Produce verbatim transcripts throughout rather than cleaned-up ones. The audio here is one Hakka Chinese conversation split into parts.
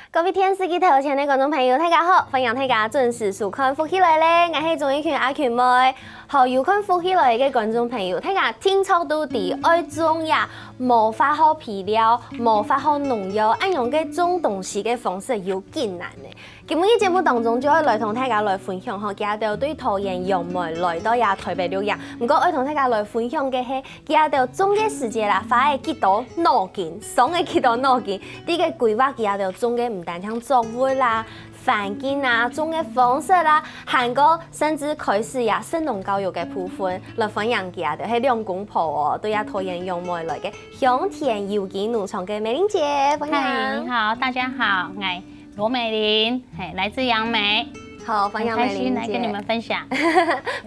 各位電視機頭前个觀眾朋友，大家好！歡迎大家準時收看《福氣來了》，𠊎係鍾意群阿群妹。好，有看《福氣來了》个觀眾朋友，大家定著都知，愛種這無化學肥料、無化學農藥，恁樣个種東西个方式有幾難呢？今晡日節目當中就愛來同大家來分享吼，佢兜對桃園楊梅來到這臺北綠營。毋過愛同大家來分享个係， 佢兜種个時節啦，花了幾多腦筋，傷了幾多腦筋，在該規劃佢兜種个毋單淨作物啦、環境啊、種个方式啦，還過甚至開始這食農教育个部分，來歡迎佢兜係兩公婆哦，對這桃園楊梅來个香甜有機農場个美玲姐，歡迎。嗨，你好，大家好，𠊎羅美玲，嘿，來自楊梅。好，歡迎美玲姐。很開心來跟你們分享。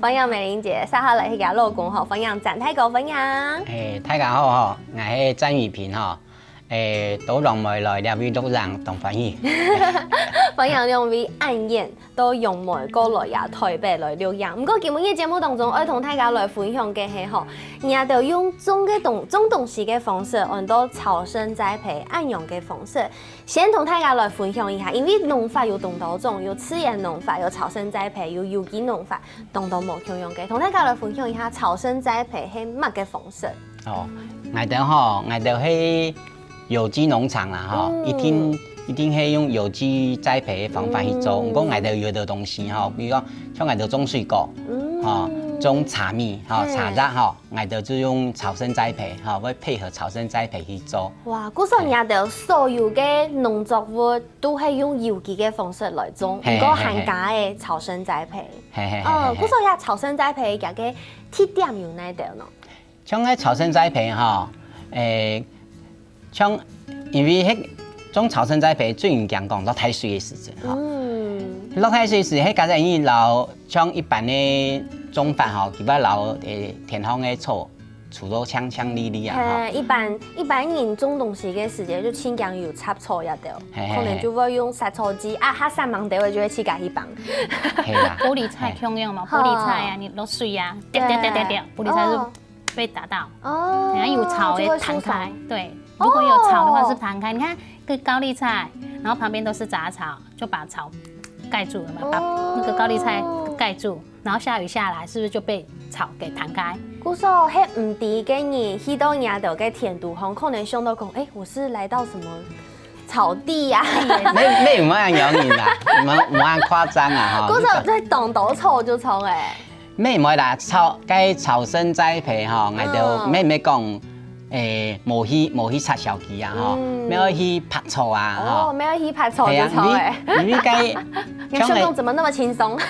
歡迎美玲姐，接下來係佢老公吼，歡迎詹大哥，歡迎。欸，大家好吼，𠊎係詹宇平吼，欸，到楊梅來這位錄影當歡喜。歡迎兩位恁遠到楊梅過來這臺北來錄影。毋過今晡日節目當中，愛同大家來分享个係吼，你兜用種个東，種東西个方式，安到草生栽培恁樣个方式。 先同大家來分享一下，因為農法有當多種，有自然農法，有草生栽培，有有機農法，當多無共樣个。同大家來分享一下草生栽培係麼个方式。哦，𠊎兜吼，𠊎兜係有機農場啦吼，嗯。一定，一定係用有機栽培个方法去做。嗯。毋過𠊎兜有个東西吼，比如講，像𠊎兜種水果，嗯。吼，種茶米，吼，嘿。茶葉吼， 𠊎兜就用草生栽培，吼，會配合草生栽培去做。哇，故所你兜所有个農作物都係用有機个方式來種，嘿，毋過還加个草生栽培。嘿，嘿，嘿，哦，嘿，嘿。故所這草生栽培佢个特點有哪兜呢？像該草生栽培吼，欸， 像，因為該種草生栽培最緊講落大水个時節吼。嗯。落大水時，該假使你摎像一般个種法吼，佢會摎，欸，田項个草除到淨淨俐俐啊吼。嘿，一般，一般人種東西个時節就盡驚有雜草這兜，嘿，嘿，可能就會用殺草劑啊，較煞猛兜个就會自家去放。嘿啦。玻璃菜共樣嘛，嘿。玻璃菜啊，你落水啊，跌跌跌跌跌，玻璃菜就哦。 被打到，哦，然後有草會彈開，就會受傷。對，如果有草的話是彈開。哦。你看，這個高麗菜，然後旁邊都是雜草，就把草蓋住了嘛，把那個高麗菜蓋住，哦。然後下雨下來，是不是就被草給彈開？故所，該毋知个人去到你兜个田肚項，可能想到講，欸，我是來到什麼 草地啊。無，無恁樣啦，無，無恁誇張啊，吼。故所在當多草就草欸。無，無啦，草，該草生栽培吼，𠊎兜，嗯。無，無講，欸，無去，無去插小機啊，吼，嗯。無去拔草啊，哦，吼。無去拔草就草欸。係啊，你，你該，你說弄怎麼那麼輕鬆？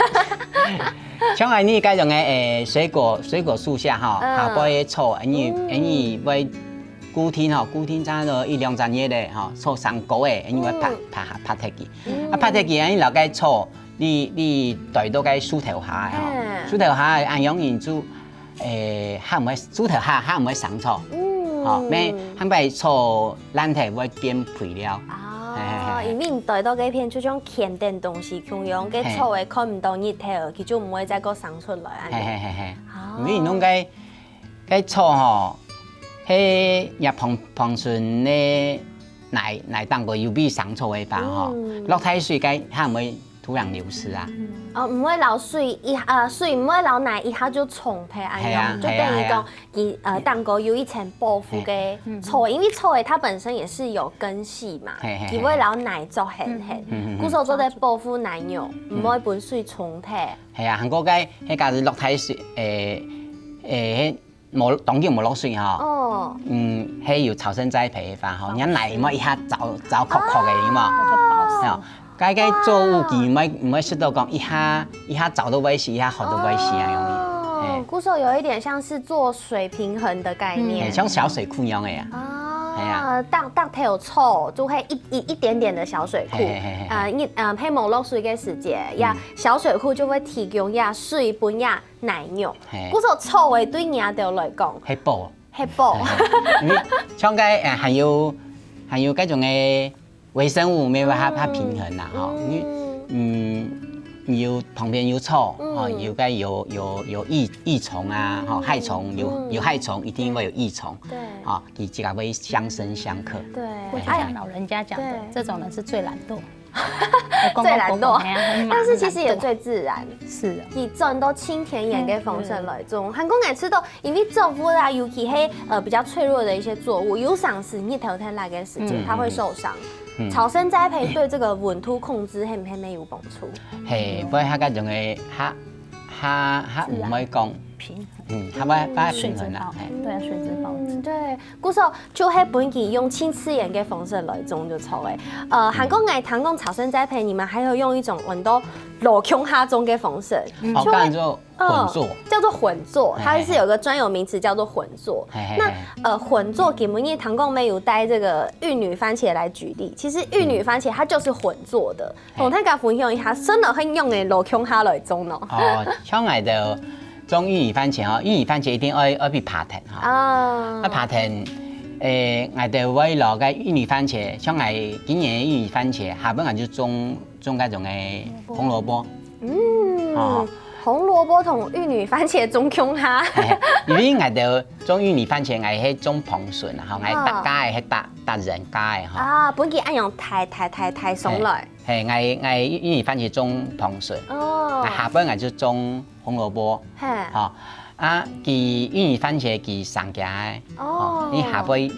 像恁樣該種个，欸，水果，水果樹下吼，嗯。下背个草，恁樣，嗯。恁樣會 固定吼，固定差不多一兩隻月咧吼，草生高咧，因為會拔，嗯。拔，拔忒去。嗯。啊，拔忒去，你摎該草，你，你堆到該樹頭下个吼，嗯。樹頭下个恁樣人就，欸，較毋會，樹頭下較毋會生草。嗯。吼，無，下擺草爛忒會變肥料。哦，嘿，嘿，嘿，嘿。因為你堆到該片，就像囥等東西共樣，該草仔看毋到日頭，佢就毋會再過生出來，恁樣。嘿，嘿，嘿，嘿。哦。因為你弄該 該草吼，該若碰，碰上个泥，泥頂高有被生草个話吼，嗯。落大水該，佢毋會突然流失啊。哦，毋會摎水一下，呃，水毋會摎泥一下就沖忒恁樣，係啊，就等於講，係啊，係啊。佢，呃，頂高有一層保護个草，係。因為草仔它本身也是有根系嘛，係，係，係。佢會摎泥做緪緪，嗯，嗯，嗯。故所做得保護泥肉，嗯。毋會分水沖忒。 係啊，還過該，該假使落大水，欸，欸，該無，當久無落水吼，哦。嗯，該有草生栽培个話吼，哦，人泥毋會一下燥，燥殼殼个，有無？哦。吼，該，該作物佢毋會，毋會食到講一下，一下燥到會死，一下好到會死啊，恁樣。哦，嘿。故所有一點像是做水平衡的概念。嗯。嘿，像小水庫樣个啊。哦，係啊。搭，搭頭草，就會一，一，一點點的小水庫。嘿，嘿，嘿，嘿。呃，你，呃，該無落水个時節，呀，嗯。 小水庫就會提供這水分這泥肉。嘿。故所草仔對你兜來講，係寶。係寶。嘿，嘿。因為像該，呃，還有，還有該種个微生物，無辦法，嗯，平衡啦，吼。因為，嗯。嗯，有旁邊有草，嗯。哦，有个有有有益益虫啊，吼，害虫有、嗯。有害虫，一定會有益虫，對。哦，佢自家會相生相克。對，我就像老人家讲的，哎。这种人是最懒惰。最懒惰，哎呀很忙但是其实也最自然。是的，你轉到清田園个方式來種，還講愛知道，因為作物啊，尤其係呃比較脆弱的一些作物，有常時日頭太辣的時間，嗯它會受傷。嗯草生栽培對這個溫度控制，係毋係有幫助？嘿，不過佢个種个，佢佢佢毋會講，平衡，嗯，佢會會水质平衡啦保，，嘿。对啊，水质保持。嗯，對，故所就係本佢用盡自然个方式來種就著个。呃，還過𠊎聽講草生栽培，你們還有用一種很多老鄉下種个方式，哦，就會當然就混作，叫做混作，哎它是有个專有名词叫做混作。嘿嘿嘿，那呃，混作今晡日聽講乜有帶這個玉女番茄來舉例，其實玉女番茄它就是混作的。嘿我大家分享一下，真的很用个老鄉下來種咯。哦，像𠊎兜種玉女番茄哦，玉女番茄一定愛愛去耙田哈，啊啊耙田，誒，𠊎兜會落个玉女番茄，像𠊎今年个玉女番茄，下半年就種種該種个紅蘿蔔，嗯哦，紅蘿蔔同玉女番茄種共下。嘿嘿，因為𠊎兜種玉女番茄，𠊎係種旁順啊，吼，𠊎哦搭家个係搭搭人家个吼。啊，本佢恁樣抬抬抬抬上來。嘿，𠊎𠊎玉女番茄種旁順，哦那，下背𠊎就種紅蘿蔔，嘿，吼，啊，佢玉女番茄佢生家个，哦吼，你下背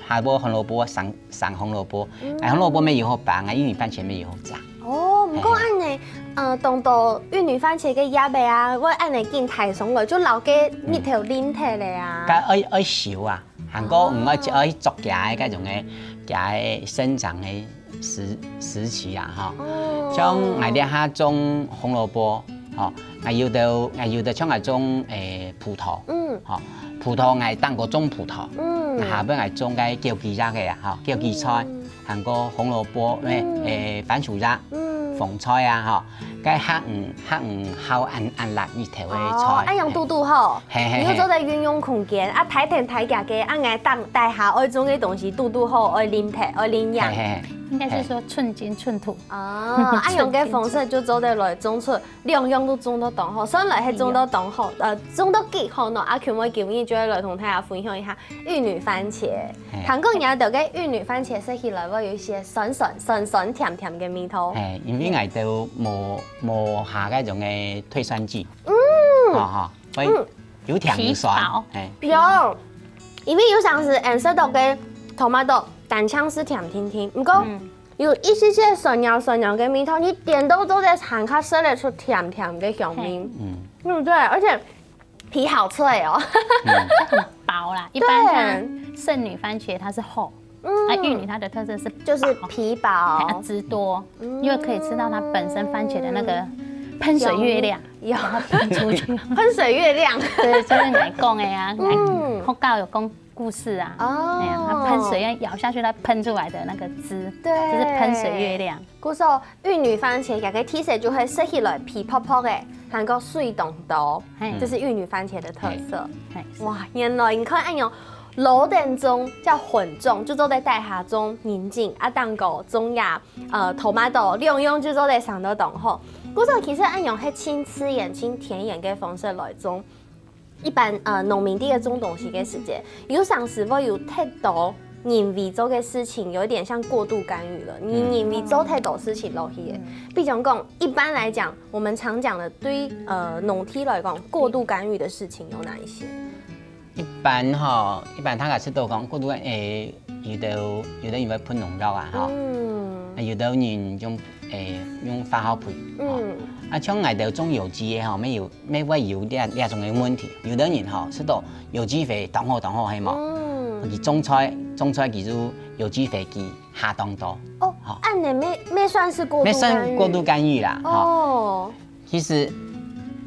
下背紅蘿蔔生生紅蘿蔔，哎，紅蘿蔔乜有好拔，哎，玉女番茄乜有好摘。哦，毋過恁呢，呃，當多玉女番茄个葉仔啊，會恁呢緊抬上來，就摎个日頭淋忒了啊。該愛愛收啊，還過毋愛愛捉佢个該種个佢个生長个時時期啊，吼。哦像𠊎這下種紅蘿蔔，吼，𠊎有兜𠊎有兜像𠊎種誒葡萄，嗯吼，葡萄𠊎當過種葡萄，嗯那下背𠊎種該枸杞葉个啊，吼，枸杞菜，還過紅蘿蔔，誒誒番薯葉，嗯，紅菜啊，吼，該較毋較毋好恁恁辣日頭个哦，菜。恁樣堵堵好，嘿嘿嘿你又做得運用空間啊，抬天抬價个，恁樣當大下愛種个東西堵堵好，愛淋忒，愛淋養。嘿嘿嘿，应该是说寸金寸土。哦，恁樣个方式就做得來種出兩樣都種得當好，算來係種得當好，呃，種得幾好呢。阿Q妹今日就會來同大家分享一下玉女番茄。嘿聽講你兜个玉女番茄食起來會有一些酸酸酸酸甜甜个味道。嘿，因為𠊎兜無無下該種个退酸劑，嗯，吼吼，所以有甜有酸，嘿，有，因為有常時顏色到个tomato單淨係甜甜甜，毋過有一些些酸甜酸甜个味道，你點到做得還較食得出甜甜个香味，嗯，對不對？而且皮好脆哦。薄啦，一般像剩女番茄它是厚，啊，玉女它的特色是就是薄皮还有薄，汁多，因为可以吃到它本身番茄的那个喷水月亮，有把它喷出去。喷水月亮。对，就是你讲的呀，嗯你看有讲故事啊，哦哎呀，它喷水要咬下去，它喷出来的那个汁，对就是喷水月亮。故所玉女番茄，佢个特色就係食起來皮薄薄个，還過水當多，嘿這是玉女番茄的特色。嘿哇，原來你看，哎喲，老店種叫混種，就做得帶下種人參啊，當過種呀，呃，tomato，兩樣就做得生得當好。故所其實恁樣係盡自然、盡天然个方式來種。一般呃農民在種東西个時節，有常時會有太多人為做个事情，有一點像過度干預了。你人為做太多事情落去个，比如講，一般來講，我們常講的對呃農地來講，過度干預的事情有哪一些？一般吼，一般大家食到講，過度誒，有的有的人會噴農藥啊，吼，嗯啊有的人用誒用化學肥，吼，嗯啊像𠊎兜種有機个吼，乜有乜會有這這種个問題，有的人吼食到有機肥當好當好，係無？嗯，佢種菜種菜佢就有機肥佢下當多，哦，恁呢乜乜算係過度乜干預。算過度干預啦，吼。哦，其實，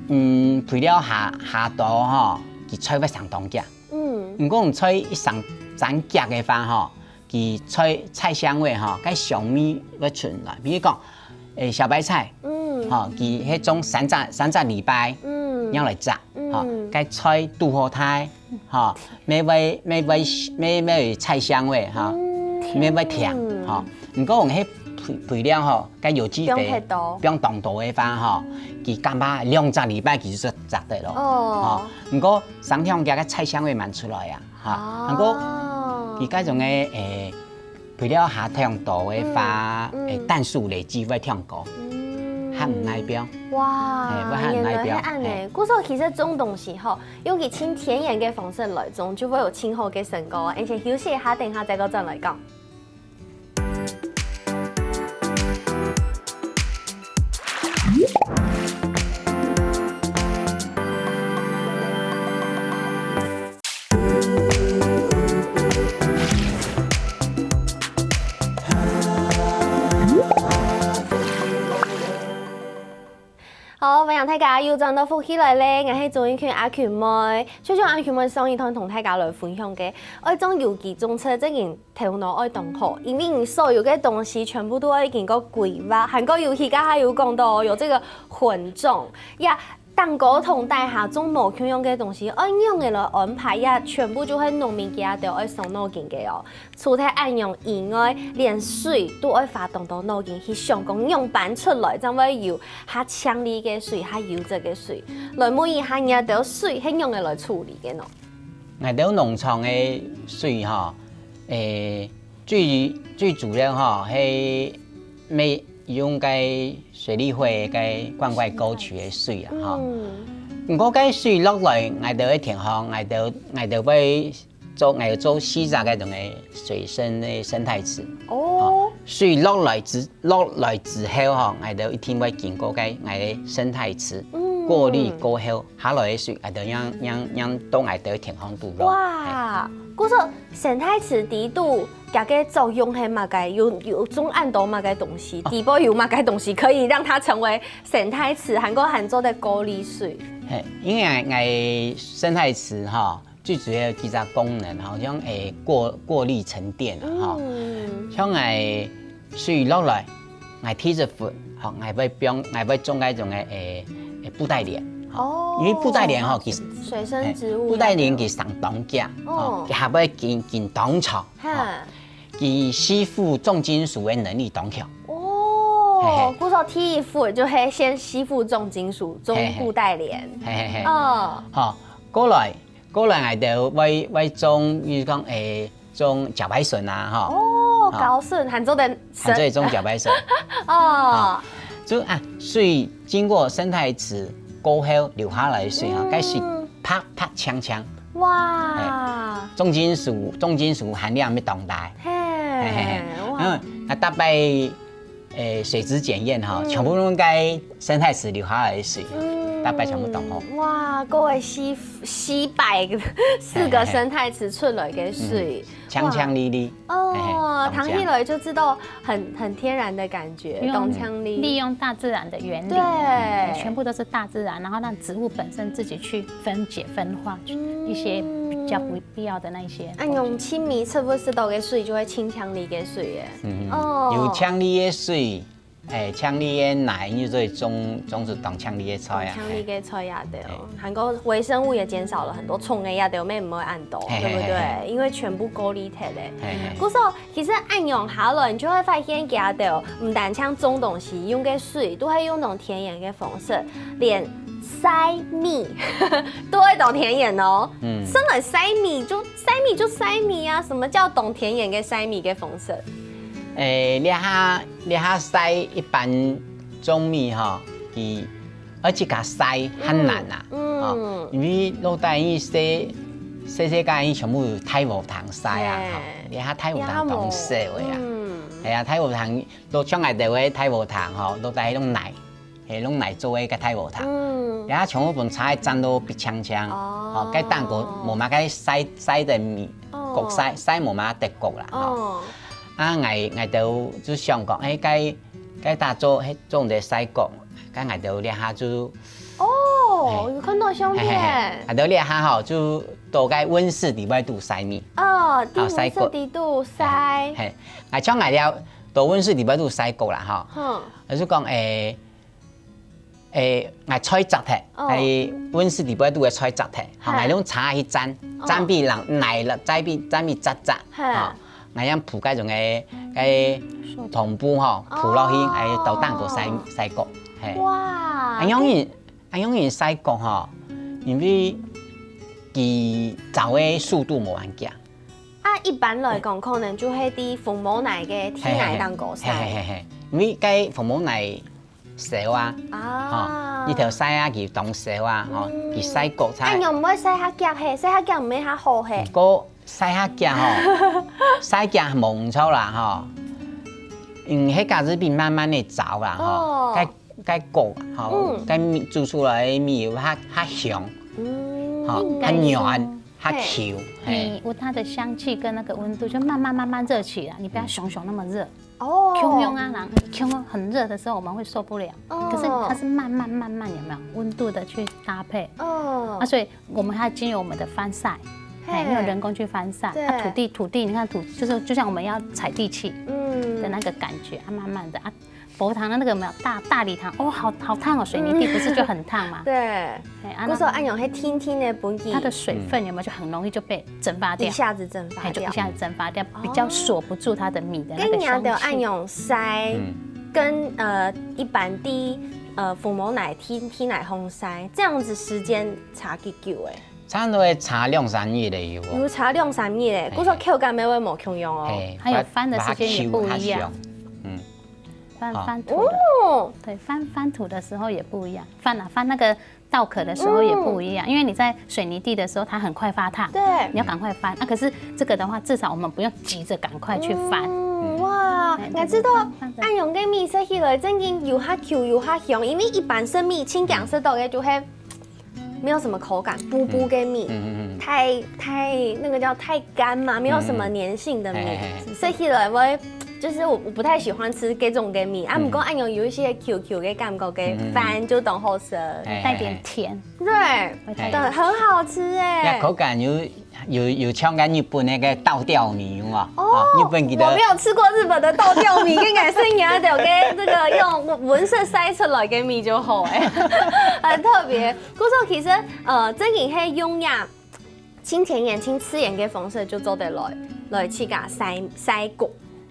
嗯，肥料下下多吼，佢菜會生當遽。嗯毋過菜一生長遽个話吼，佢菜菜香味吼，該香味會出來。比如講，誒小白菜，嗯吼，佢係種三隻三隻禮拜，嗯然後來摘，吼嗯，該菜拄好大，吼，乜會乜會乜乜菜香味，吼，乜會甜，吼。毋過用係肥肥料吼，該有機肥，放忒多。放當多个話吼，佢感覺兩隻禮拜佢就摘得咯。哦。吼，毋過生忒佢个菜香味蠻出來啊，哈。哦。毋過佢該種个，誒，肥料下忒多个話，嗯，嗯。誒，氮素累積會忒高，嗯。還毋耐放。哇，嘿，會還毋耐放，原來係恁呢。嘿。故所其實種東西吼，用佢盡天然个方式來種，就會有盡好个成果。而且休息一下，等一下再過轉來講。 好，歡迎大家又轉到福氣來了，𠊎係鍾意群阿群妹。就像阿群妹上一段同大家來分享个，愛種有機種植，正經頭腦愛當好，因為你所有个東西全部都愛經過規劃，還過有其他還有講到哦，有這個混種，呀，蛋糕桶底下種無共樣个東西，愛仰仔來安排呀，全部就係農民佢兜愛傷腦筋个哦。 除忒恁樣以外，連水都愛花當多腦筋去想講仰般出來，正會有較淨俐个水，較優質个水。來問一下，你兜水係仰仔來處理个呢？𠊎兜農場个水吼，誒，最最主要吼係愛用該水利會个灌溉溝渠个水啊，吼。嗯。毋過該水落來，𠊎兜个田項，𠊎兜𠊎兜會 做，𠊎有做四隻个種个水生个生態池。哦。吼，水落來之，落來之後吼，𠊎兜一定會經過該𠊎个生態池，嗯。過濾過後，下來个水，𠊎兜正，正，正到𠊎兜个田項肚落。哇，嘿。故所生態池底肚，佢个作用係麼个？有，有種恁多麼个東西？哦。底背有麼个東西可以讓它成為生態池，還過還做得過濾水？嘿，因為𠊎，𠊎生態池吼， 最主要幾隻功能，吼，像，誒，過，過濾沉澱啊，吼。嗯。像，誒，水落來，𠊎第一窟，吼，𠊎會放，𠊎會種該種个，誒，誒，布袋蓮，吼。哦。因為布袋蓮吼，其實，水生植物。誒，布袋蓮其實生當遽，吼，哦。佢下尾緊，緊當長，吼。哈。佢吸附重金屬个能力當強。哦，嘿嘿。故所第一窟就係先吸附重金屬，種布袋蓮。嘿嘿嘿。哦。吼，過來 過來𠊎兜會，會種，比如講，誒，種茭白筍啊，吼。哦，吼。茭筍，還做得食。還做得種茭白筍。哦。吼。就啊，水經過生態池過後流下來个水吼，嗯。該水白白淨淨。哇。嘿，重金屬，重金屬含量乜當大。嘿，嘿嘿嘿。哇。嗯，啊，逐擺 誒，水質檢驗吼，嗯。全部攏該生態池流下來个水，嗯。逐擺全部當好。哇，各位西，西北四個生態池出來个水，嘿嘿嘿。嗯，淨淨俐俐。哇。哦，嘿嘿，聽起來就知道很，很天然的感覺，用，當淨俐。利用大自然的原理，對。嗯，全部都是大自然，然後讓植物本身自己去分解、分化，嗯。一些比較不必要的那一些東西。啊，用清米測不是到个水就會清淨俐个水耶。嗯，哦。有淨俐个水， 誒，淨俐个泥，你就做得種，種出當淨俐个菜啊。淨俐个菜也對哦，嘿。還過微生物也減少了很多，蟲仔也對，乜毋會恁多，嘿，對不對？嘿，嘿，嘿。因為全部過濾忒了。嘿，嘿。故所，其實恁樣下來，你就會發現，佢兜毋單淨種東西，用个水都係用當天然个方式，連曬米都會當天然哦。嗯。生來曬米就，曬米就曬米啊，什麼叫當天然个曬米个方式？誒，這下 這下曬一般種米吼，佢愛自家曬較難啊。嗯，吼，嗯。因為落底个細，細細个全部有大禾埕曬啊，嘿。吼，這下大禾埕當少个啊。這下無。嗯。係啊，大禾埕，落像𠊎兜个大禾埕吼，落底該種泥，係用泥做个大禾埕。嗯。這下全部分菜佔到必淨淨，哦。吼，該頂高無麼个曬，曬得米，哦。角曬，曬無麼个角啦，吼。哦。啊，𠊎，𠊎兜就想講，誒，該 該搭做，係種个曬角，該𠊎兜這下就，哦，嘿。有看到相片。嘿，嘿，嘿，𠊎兜這下吼，就到該溫室底背肚曬米。哦，啊，曬角。佇溫室底肚曬。嘿，嘿，啊，像𠊎兜到溫室底背肚曬角啦，吼。哼。就係講，誒，誒，𠊎菜摘忒，哦。𠊎溫室底背肚个菜摘忒，吼，嘿。𠊎用叉去斬，哦。斬分人泥啦，斬分，斬分摘摘，嘿。吼。，𠊎用鋪該種个个篷布吼，鋪落去，哦。哎，到頂高曬，曬角，嘿。哇，恁樣人，恁樣人曬角吼，因為佢燥个速度無恁遽。啊，一般來講，可能就係在紅毛泥个地泥頂高曬。嘿，嘿，嘿，嘿，因為該紅毛泥燒啊，啊。吼，日頭曬啊，佢當燒啊，吼，嗯。佢曬角才。哎，你毋會曬較遽嘿，曬較遽毋係較好嘿。毋過 曬較遽吼，曬遽無毋著啦吼。嗯，該个係比慢慢个燥啦吼，哦。該，該角吼，嗯。該米煮出來个米有較，較香，嗯。吼，較軟，較Q，嘿。嘿。米有它的香氣跟那個溫度，就慢慢慢慢熱起來，你不要熊熊那麼熱。嗯。哦。Q用啊，然後Q用很熱的時候，我們會受不了。哦。可是它是慢慢慢慢，有沒有？溫度的去搭配。哦。啊，所以 我們還經由我們的翻曬，嘿，嘿。用人工去翻曬。對。啊，土地，土地，你看土，就是就像我們要踩地氣，嗯。的那個感覺，啊，慢慢的啊，佛堂的那個有沒有大，大禮堂，哦，好，好燙哦，水泥地不是就很燙嗎？對。嘿，啊，故所恁樣，該甜甜个本體，它的水分有沒有就很容易就被蒸發掉？一下子蒸發掉。嘿，就一下子蒸發掉，哦。比較鎖不住它的米的那個香氣。該你就恁樣曬，嗯。跟，呃，一般的，呃，紅毛泥、地，地泥項曬，這樣子時間差幾久欸？ 差不多愛差兩三日个有哦。有差兩三日咧，嘿。故所口感乜會無共樣哦。嘿，還有翻的時間也不一樣。嗯。翻，好。翻土的，哦。對，翻，翻土的時候也不一樣，翻啊，翻那個稻殼的時候也不一樣，嗯。因為你在水泥地的時候，它很快發燙，對。你要趕快翻。啊，可是這個的話，至少我們不用急著趕快去翻。嗯，哇，對，𠊎知道，對，對，對。恁樣个米食起來，正經有較Q有較香，因為一般食米，盡驚食到个就係 沒有什麼口感，補補个米，嗯，嗯，嗯，嗯。太，太，那個叫太乾嘛，沒有什麼黏性的米，嗯，嗯，嗯。嘿，嘿，嘿。食起來會，就是我，我不太喜歡吃這種个米，啊，嗯。毋過恁樣有一些Q Q个感覺，个嗯，嗯，嗯。飯就當好食。嘿，嘿，嘿。帶點甜。對，會帶點對，很好吃欸。呀，口感有，有，有像該日本那個稻吊米，有無？哦，啊，日本佢个我沒有吃過日本的稻吊米，應該是你要有个那個用溫室曬出來个米就好欸，很特別。 故所其實，呃，這个係用呀，盡天然、盡自然个方式就做得來，來自家曬，曬角。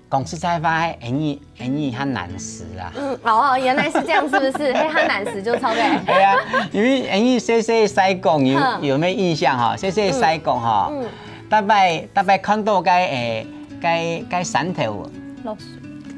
講實在話，恁樣，恁樣較難食啊。嗯，哦，原來是這樣，是不是？嘿，較難食就超个。對啊，因為恁樣細細个曬角，有，哼。有沒有印象哈？細細个曬角哈，嗯，嗯。大概，大概看到該，誒，該，該山頭，落水。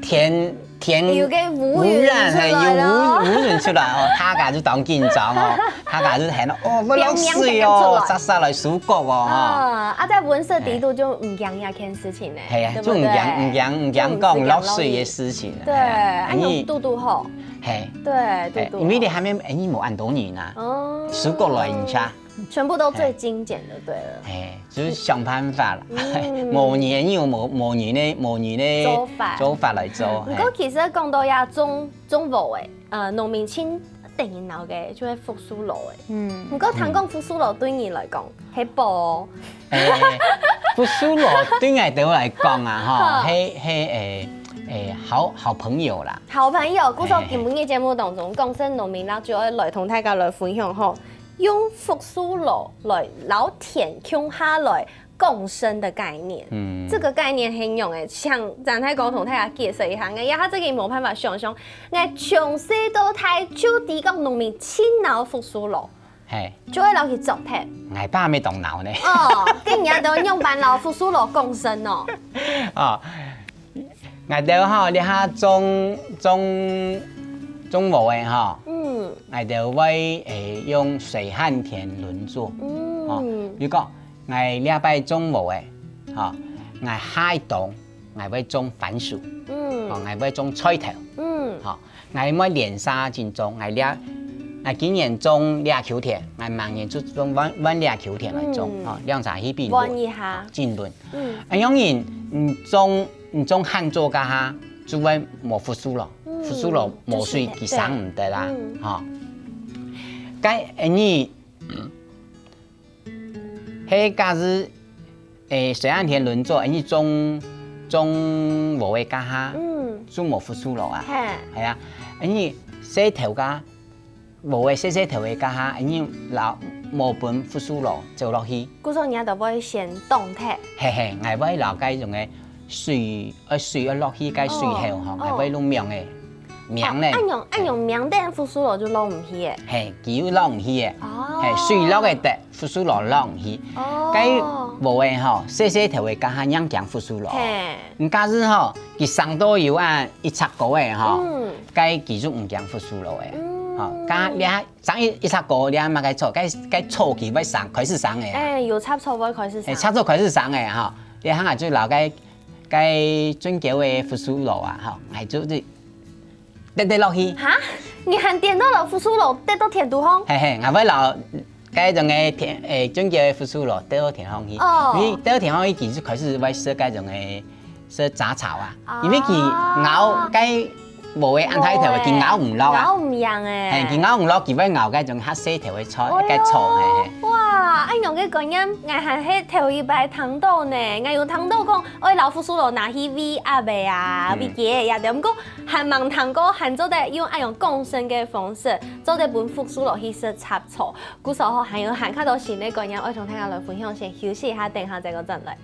天 天有个烏雲烏雲，出來了。嘿，有烏，烏雲出來哦，大家就當緊張哦，大家就喊哦，會落水哦，亮亮亮出來。煞煞來收角哦，哈。啊，啊，在溫室底肚就毋驚這件事情呢，嘿。嘿啊，對不對？就毋驚，毋驚，毋驚講落水个事情啊。就毋驚落雨。對，嘿啊，恁樣堵堵好。嘿。對，嘿，堵堵好。因為你下面，哎，你無恁多人啊，哦。收角來一下。 全部都最精簡就對了。哎，就是想辦法啦。嗯。無人有無，無人个，無人个做法。做法來做，毋過其實講到這種，種禾仔，呃，農民盡得人惱个，就係福壽螺仔。嗯。毋過聽講福壽螺對你來講，係寶哦。哎，福壽螺對𠊎兜來講啊，吼，好。係，係，哎，哎，好，好朋友啦。好朋友，故所今晡日節目當中，講真農民啦，就愛來同大家來分享吼。 用福壽螺來摎田共下來共生的概念。嗯。這個概念很用誒，像張太哥同大家解釋一下，𠊎這下正經無辦法想像，𠊎從細到大就知講農民盡惱福壽螺，嘿。就會摎佢捉忒。𠊎爸乜當惱呢。哦，該你兜仰般摎福壽螺共生哦？哦， 𠊎兜吼，這下種，種，種禾仔吼，嗯。𠊎兜會，誒，用水旱田輪作，嗯。吼，比如講，𠊎這擺種禾仔，吼，𠊎下一冬，𠊎會種番薯，嗯。吼，𠊎會種菜頭，嗯。吼， 𠊎會連續種種，𠊎這，𠊎今年種這坵田，𠊎明年就種換，換這坵田來種，嗯。吼，兩儕去並輪，換一下。吼，競輪。嗯。啊，恁樣人，你種，你種旱作該下，就會無福壽螺，嗯，福壽螺無水，就係，佢生毋得啦，對。嗯。吼。該，誒，你， 係假使，誒，水旱田輪作，恁樣種，種禾仔該下，嗯。就無福壽螺啊。嘿。係啊，恁樣細頭該，禾仔細細頭个該下，恁樣摎無分福壽螺走落去。故所人家都會先擋忒。嘿嘿，𠊎會摎該種个水，呃，水愛落去該水後吼，哦。還會弄命个，命呢。哦，恁樣，恁樣命等福壽螺就落毋去个。嘿，佢又落毋去个。哦。嘿，水落个得，福壽螺落毋去。哦。該無个吼，細細條个該下正驚福壽螺。嘿。毋，假使吼，佢生到有啊一尺高个吼，嗯。該佢就毋驚福壽螺个。嗯。吼，該這生一，一尺高，這麼个草，該，該草佢會生，開始生个啊。哎，有插草會開始生。哎，插草開始生个吼，這下就留該 該準久个福壽螺啊，吼，𠊎就，就跌跌落去。哈？你還顛倒摎福壽螺跌到田肚項？嘿嘿，𠊎會摎該種个田，誒，準久个福壽螺跌到田項去。哦。因為跌到田項去，佢就開始會食該種个，食雜草啊。哦。因為佢咬該無个恁大條个，哦，佢咬毋落啊。咬毋贏誒。嘿，佢咬毋落，佢會咬該種較細條个草，哦喲。該草，嘿嘿。哇，恁樣个觀念，𠊎還係頭一擺聽到呢。𠊎有聽到講， 愛摎福壽螺拿去餵鴨仔啊，嗯。餵雞仔也得。毋過還吂聽過，還做得用恁樣共生个方式，做得分福壽螺去食雜草。故所吼，還有還較多新个觀念，愛同大家來分享，先休息一下，等下再過轉來。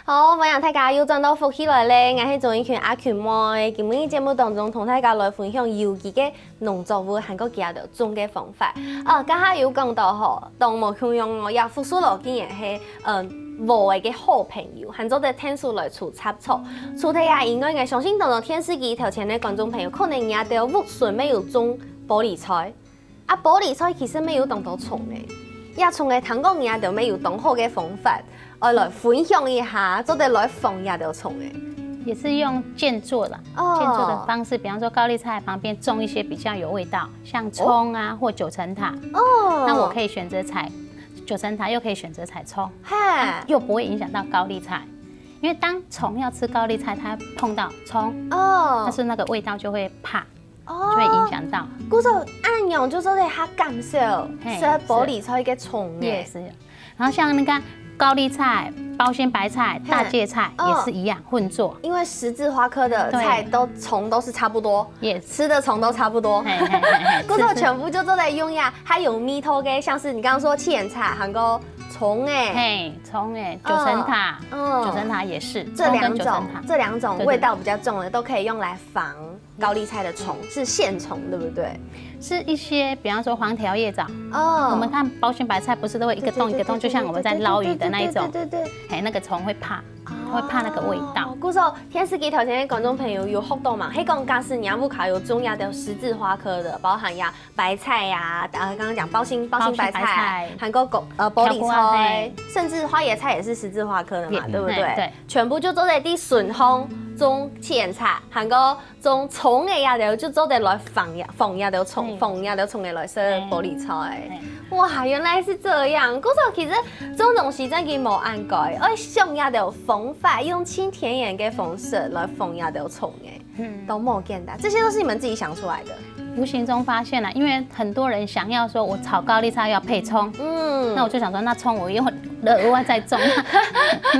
好，歡迎大家又轉到福氣來了，𠊎係鍾意群阿群妹。今晡日節目當中同大家來分享有機个農作物，還過佢兜種个方法。啊，剛剛有講到吼，當無共樣哦，這福壽螺竟然係，嗯，無个好朋友，還做得𢯭手來除雜草。除忒這以外，𠊎相信當多電視機頭前个觀眾朋友，可能你兜屋脣乜有種玻璃菜。 啊，玻璃菜其實乜有當多蟲仔，這蟲仔聽講你兜乜有當好个方法，愛來分享一下，做得來防這兜蟲仔。也是用間作啦，哦。間作的方式，比方說高麗菜旁邊種一些比較有味道，像蔥啊，哦。或九層塔。哦。那我可以選擇採九層塔，又可以選擇採蔥，哈。又不會影響到高麗菜。因為當蟲要吃高麗菜，它碰到蔥，哦。但是那個味道就會怕。 哦。就會影響到。故所恁樣就做得較減少，嘿，食玻璃菜个蟲仔。是。也是。然後像那個高麗菜、包心白菜、嘿。大芥菜，哦。也是一樣混作。因為十字花科的菜都，對。蟲都是差不多，也是。吃的蟲都差不多。嘿，嘿，嘿，嘿，故所全部就做得用呀，是，是。還有味道个，像是你剛剛說七層塔，還有蔥仔。嘿，蔥仔，九層塔，嗯。九層塔也是，這兩種，蔥跟九層塔。這兩種味道比較重的，對，對，對。都可以用來防 高麗菜的蟲，是線蟲，對不對？是一些，比方說黃條葉藻。哦。我們看包心白菜，不是都會一個洞一個洞，對，對，對，就像我們在撈魚的那一種。對，對，對，對，對，對。嘿，那個蟲會怕，哦。會怕那個味道。故所電視機頭前个觀眾朋友有學到嘛？係講假使你屋下有種這兜十字花科的，包含呀白菜呀，啊，剛剛講包心，包心白菜，包心白菜，還有，呃，玻璃菜，挑瓜，嘿。甚至花椰菜也是十字花科的嘛，也，對不對？嘿，對。全部就做得在筍風種薏薏菜，還有 種蔥仔這兜就做得來防這，防這兜蟲，嗯。防這兜蟲仔來食玻璃菜。嗯。哇，原來是這樣。故所其實種東西真个無恁該，愛想這兜方法，用盡天然个方式來防這兜蟲仔，嗯。都無簡單。這些都是你們自己想出來的？無形中發現了，因為很多人想要說我炒高麗菜要配蔥，嗯。那我就想說，那蔥我又額外再種，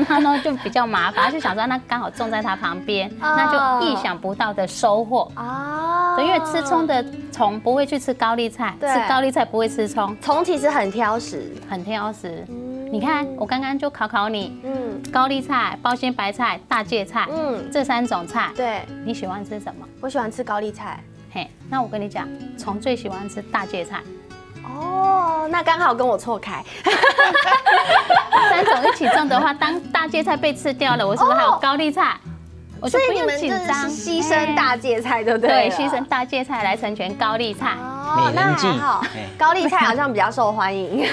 那呢就比較麻煩，就想說那剛好種在它旁邊，哦。那就意想不到的收穫。哦。對，因為吃蔥的蟲不會去吃高麗菜，對。吃高麗菜不會吃蔥。蟲其實很挑食。很挑食。嗯。你看，我剛剛就考考你，嗯。高麗菜、包心白菜、大芥菜，嗯。這三種菜，對。你喜歡吃什麼？我喜歡吃高麗菜。嘿，那我跟你講，蟲最喜歡吃大芥菜。哦，那剛好跟我錯開。三種一起種的話，當大芥菜被吃掉了，我是不是還有高麗菜？哦。我就不用緊張。所以你們就是犧牲大芥菜就對了。對，犧牲大芥菜來成全高麗菜。哦，那還好。美人計。嘿。高麗菜好像比較受歡迎。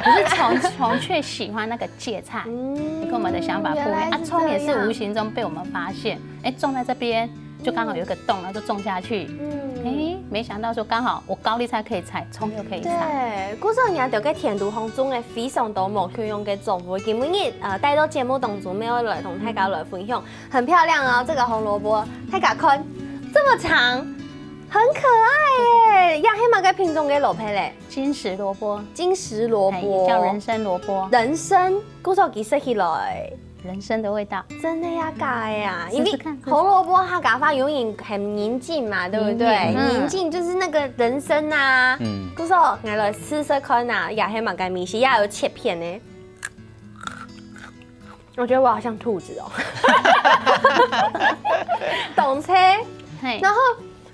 可是蟲，蟲卻喜歡那個芥菜，嗯，你跟我們的想法不一樣。原來是這樣。啊，蔥也是無形中被我們發現，哎，種在這邊， 就剛好有一個洞，然後就種下去。嗯。哎，沒想到說剛好我高麗菜可以採，蔥又可以採。對，故所你兜个田肚項種个非常多無共樣个作物。今晡日，呃，帶到節目當中，乜愛來同大家來分享，很漂亮哦，這個紅蘿蔔，大家看，這麼長，很可愛耶！這係麼个品種个蘿蔔咧？金石蘿蔔，金石蘿蔔，哎，也叫人参蘿蔔。人参，故所佢食起來，人参的味道。真的呀，假的呀？試試看，因為紅蘿蔔客家話有點很人參嘛，對不對？人參，嗯。人參就是那個人參啊。嗯。故所，來，來試試看啊，這係麼个味緒，也有切片呢。 我覺得我好像兔子哦。懂切，嘿。然後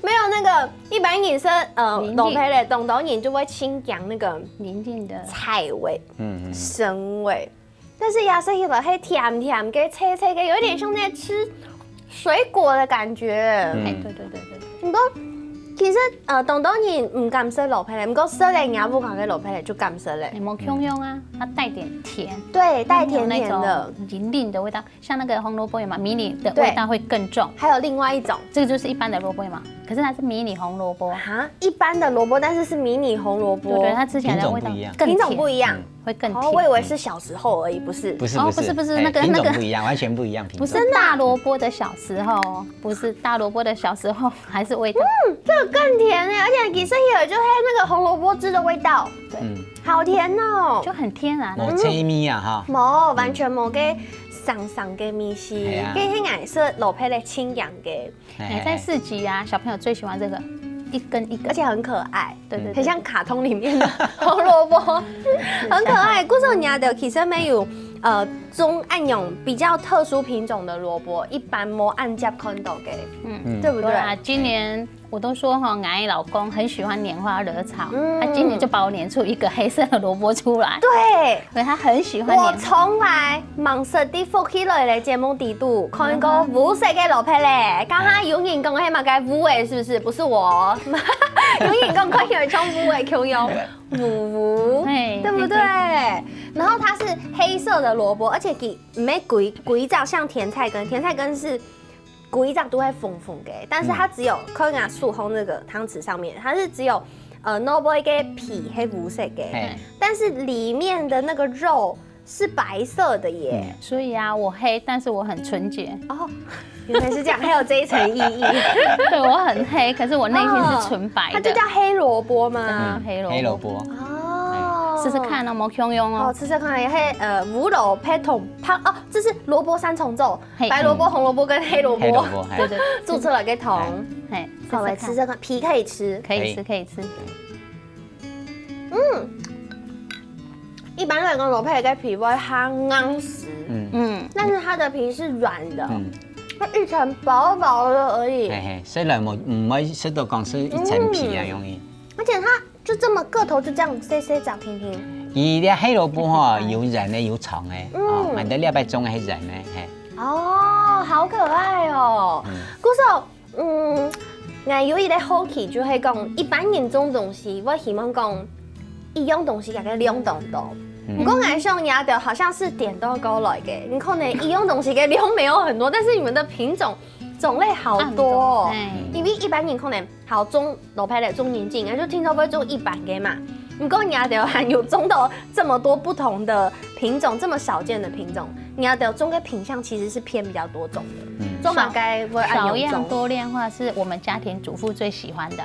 沒有那個一般人說，呃，人參。蘿蔔咧，當多人就會清講那個人參的菜味、嗯嗯。生味。但是這食起來係甜甜个、脆脆个，有一點像在吃水果的感覺。嗯。哎，對對對對。不過，其實，呃，當多人毋敢食蘿蔔咧，不過食了若屋下个蘿蔔咧就敢食咧。哎，無共樣啊，它帶點甜，對，帶甜甜的。它沒有那種人參的味道，像那個紅蘿蔔有嗎？迷你的味道會更重。對。還有另外一種。這個就是一般的蘿蔔嘛，可是它是迷你紅蘿蔔。啊，一般的蘿蔔，但是是迷你紅蘿蔔。對對，它吃起來的味道更甜。品種不一樣。品種不一樣。嗯。會更甜。哦，我以為是小時候而已，不是。不是，哦，不是，不是，不是，哎，那個，品種不一樣，那個。完全不一樣品種。不是大蘿蔔的小時候，不是大蘿蔔的小時候，還是味道。嗯，這個更甜耶，而且其實也就是那個紅蘿蔔汁的味道。對。嗯。好甜哦。就很天然啊。無刺鼻啊，哈。無，完全無該酸酸个味緒，哎呀。該係顏色蘿蔔个清香个。 哎，在市集啊，小朋友最喜歡這個，一根一根。而且很可愛。對對對。很像卡通裡面的紅蘿蔔，很可愛。故所你啊，其實沒有，呃，種恁樣比較特殊品種的蘿蔔，一般無恁常看到个，嗯。對不對？對啊，今年我都說哈，我老公很喜歡拈花惹草，嗯。他今年就幫我拈出一個黑色的蘿蔔出來。對， 對，他很喜歡拈花。我從來吂識在福氣來了節目底肚看過烏色个蘿蔔咧。剛剛有人講係麼个烏的，是不是？不是我哦。有人講看起來像烏的，共樣烏烏，嘿，對不對？嘿，嘿。然後它是黑色的蘿蔔，而且佢毋係規，規隻像甜菜根，甜菜根是 規隻都係紅紅个，但是它只有，嗯。看啊，手項那個湯匙上面，它是只有，呃，蘿蔔个皮係烏色个，嘿。但是裡面的那個肉是白色的耶。嗯。所以啊，我黑，但是我很純潔。哦，原來是這樣，還有這一層意義。對，我很黑，可是我內心是純白的。哦，它就叫黑蘿蔔嗎？嗯，黑蘿蔔。黑蘿蔔。哦。試試看哦，無共樣哦。哦，試試看，還，呃，烏蘿蔔同白，哦，這是蘿蔔三重奏。 嘿。白蘿蔔、紅蘿蔔跟黑蘿蔔。黑蘿蔔，嘿。對對。做出來个湯。嘿，好，來試試看。試試看，皮可以吃。可以吃，可以。可以吃。嗯，一般來講，蘿蔔个皮會較硬實，嗯。嗯。但是它的皮是軟的，嗯。它一層薄薄的而已。嘿嘿，雖然無，毋會食到講係一層皮啊，嗯。容易。而且它 就這麼個頭就這樣細細隻平平。佢這黑蘿蔔吼，有圓个，有長个，嗯。哦，𠊎兜這擺種个係圓个，嘿。哦，好可愛哦。嗯。故所，嗯，𠊎有一個好奇，就係講，一般人種東西，會希望講，一樣東西該个量當多。嗯。毋過𠊎想這兜好像係顛倒過來个，你可能一樣東西个量沒有很多，但是你們的品種種類好多哦。很多，嘿。因為一般人可能 好，種蘿蔔咧，種人參，就定著會種一般个嘛。毋過你兜還有種到這麼多不同的品種，這麼少見的品種，你兜種个品相其實是偏比較多種的。嗯。種麼个會恁樣種？少樣多樣化是我們家庭主婦最喜歡的。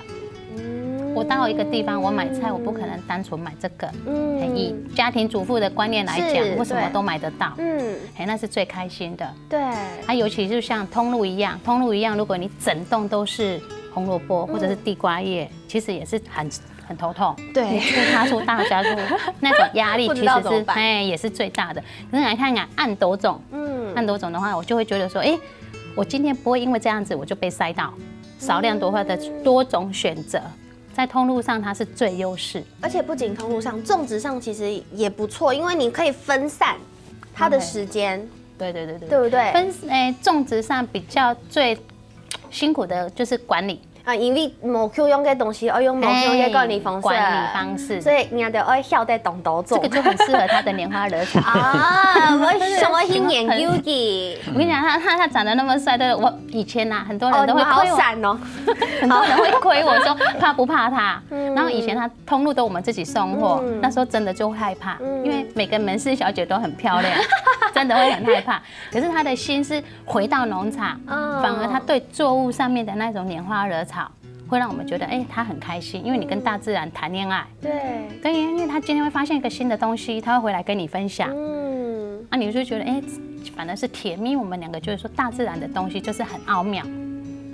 嗯。我到一個地方，我買菜，我不可能單純買這個。嗯。嘿，以家庭主婦的觀念來講，是，我什麼都買得到。對。嗯。嘿，那是最開心的。 對。啊，尤其就像通路一樣，通路一樣，如果你整棟都是紅蘿蔔或者是地瓜葉，嗯。其實也是很，很頭痛。對。你出他出大家出，那種壓力其實是，不知道怎麼辦。哎，也是最大的。可是來看看恁多種，嗯。恁多種的話，我就會覺得說，哎，我今天不會因為這樣子我就被塞到，少量多化的多種選擇，在通路上它是最優勢。而且不僅通路上，種植上其實也不錯，因為你可以分散它的時間。對。 對，對，對，對。對不對？分，哎，種植上比較最辛苦的就是管理。啊，因為無共樣个東西，愛用無共樣个管理方式。哎，管理方式。所以你兜愛曉得懂得做。這個就很適合他的拈花惹草。啊，我想要去研究佢。我跟你講，他，他，他長得那麼帥，對，我以前啊，很多人都會虧我。哦，你們好閃哦。很多人會虧我說怕不怕他。嗯。然後以前他通路都我們自己送貨，嗯。那時候真的就害怕，嗯。因為每個門市小姐都很漂亮，真的會很害怕。 可是他的心是回到農場，嗯。反而他對作物上面的那種拈花惹草，会让我们觉得，哎，他很开心，因为你跟大自然谈恋爱。对，对，因为他今天会发现一个新的东西，他会回来跟你分享。嗯，啊，你就觉得，哎，反而是甜蜜，我们两个就是说大自然的东西就是很奥妙，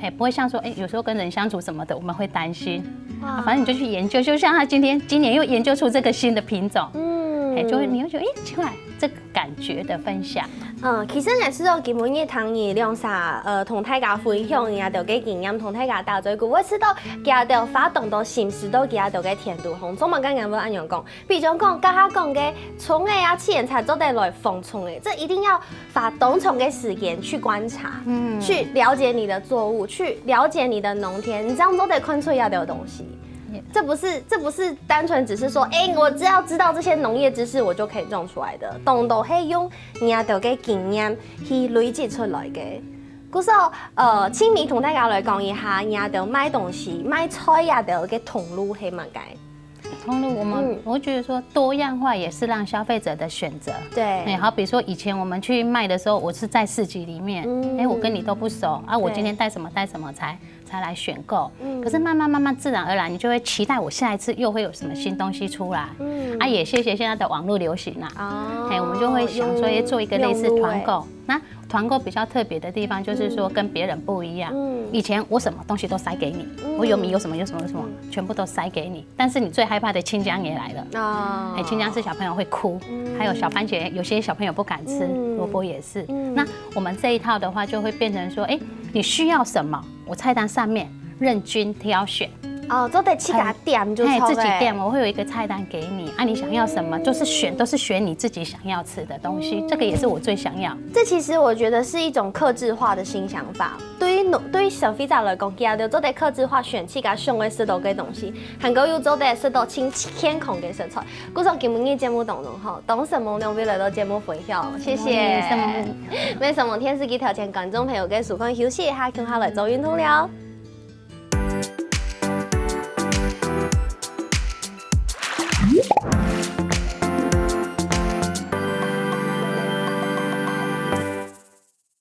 哎，不会像说，哎，有时候跟人相处什么的，我们会担心。啊，反正你就去研究，就像他今天今年又研究出这个新的品种，嗯，哎，就会你会觉得，哎，奇怪，这个感觉的分享。嗯，其实也是有今晡日听你两儕，呃，同大家分享你个个经验，同大家打嘴鼓，我知道佢个花當多心思到佢个个甜度红，做么个人会恁样讲？比如讲，刚刚讲个虫仔啊，自然才做得来防虫仔，这一定要花当长个时间去观察，嗯，去了解你的作物，去了解你的农田，你这样做得看出一个东西。这不是这不是单纯只是说，哎，我只要知道这些农业知识，我就可以种出来的。当多是用你个个经验去累积出来个。故所，呃，请你同大家来讲一下，你个卖东西、卖菜个个通路是么个？通路我们，嗯我觉得说多样化也是让消费者的选择。对哎，好比说以前我们去卖的时候，我是在市集里面，嗯哎，我跟你都不熟啊，我对今天带什么带什么才才来选购。嗯可是慢慢慢慢自然而然，你就会期待我下一次又会有什么新东西出来。嗯啊，也谢谢现在的网络流行啦。哦哎，我们就会想说，哎，做一个类似团，用购。那团购比较特别的地方就是说跟别人不一样。嗯以前我什么东西都塞给你，嗯我有米有什么有什么有什么，全部都塞给你。但是你最害怕的青江也来了。哦哎，青江是小朋友会哭，还有小番茄，有些小朋友不敢吃，嗯萝卜也是。嗯那我们这一套的话，就会变成说，哎，你需要什么，我菜单上面任君挑选。哦，做得自家点就嘿，错自己点，我会有一个菜单给你，啊，你想要什么，就是选，都是选你自己想要吃的东西，这个也是我最想要。这其实我觉得是一种客制化的新想法。对于农对于消费者来讲，佢就做得客制化选自家想要食到个东西，还过又做得食到真健康个食材。故所今晡日节目当中吼，当承蒙两位来到节目分享，谢谢。承蒙也承蒙电视机头前观众朋友个收看，休息一下，共下来做运动了。